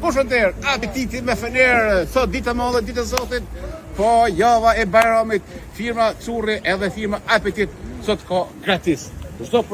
Kush është derë? Apetiti me fener, sot ditë e madhe, ditë e Zotit. Po java e Bajramit, firma Curri edhe firma Apetit sot ka gratis. Çdo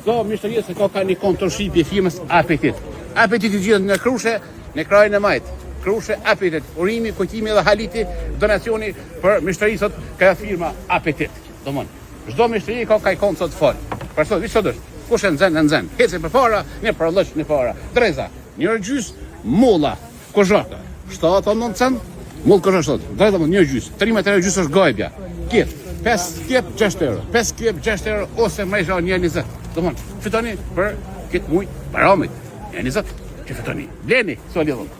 çdo myshteri se ka ka një konto shqipje firmës Apetit. Apetiti gjendet në Krushe, në krajën e majt. Krushe Apetit, urimi, kujtimi dhe Haliti, donacioni për myshteri sot ka firma Apetit. Domon, çdo myshteri ka ka konto sot fal. Për sot, sot është. Kush e nxen, e nxen. Hecin përpara, një përllësh në para. Dreza, një orë gjys, molla, kozhaka, 79 cent, moll kozhaka sot. Dreza më një orë gjys, 13 euro gjys është gajbja. Kep, 5 kep 6 euro, 5 kep 6 euro ose më isha 1.20. Domon, fitoni për këtë muj Bajramit, 1.20 që fitoni. Bleni, so lidhëm.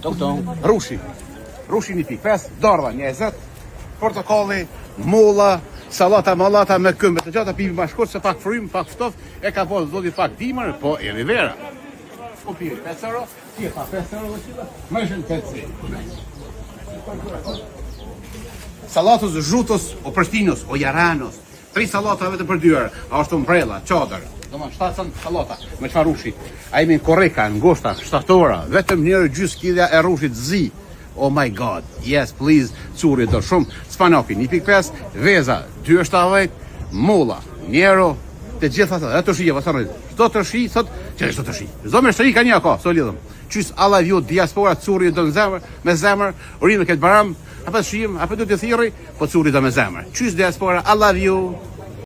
Doktor, rrushi. Rrushi 1.5, dardha 20, portokalli, molla, sallata mallata me këmbë të gjata, pipi ma shkurt se pak frym, pak ftoft, e ka pas zoti pak dimër, po edhe vera. Po pipi 5 euro, ti e pa 5 euro dhe qila, më ishën 5 Sallatës zhutës, o Prishtinës, o Jaranos, Tri sallata vetëm për 2 euro. A është umbrella, çadër. Domthon 7 cent sallata me çfarë rrushi. A jemi në korrika, në ngushta, shtatora, vetëm një euro gjys kilja e rrushit zi. Oh my god. Yes, please. Curri do shumë. Spanaki 1.5, veza 2.70, molla 1 euro. Të gjitha ato, edhe turshia, pastaj rrit. Çdo turshi sot, që çdo turshi. Çdo myshteri ka një ka, so lidhëm. Qys alla ju diaspora curri do në zemër, me zemër, urime këtë Bajram, apo shihim, apo do të thirri, po curri do me zemër. Qys diaspora, I love you.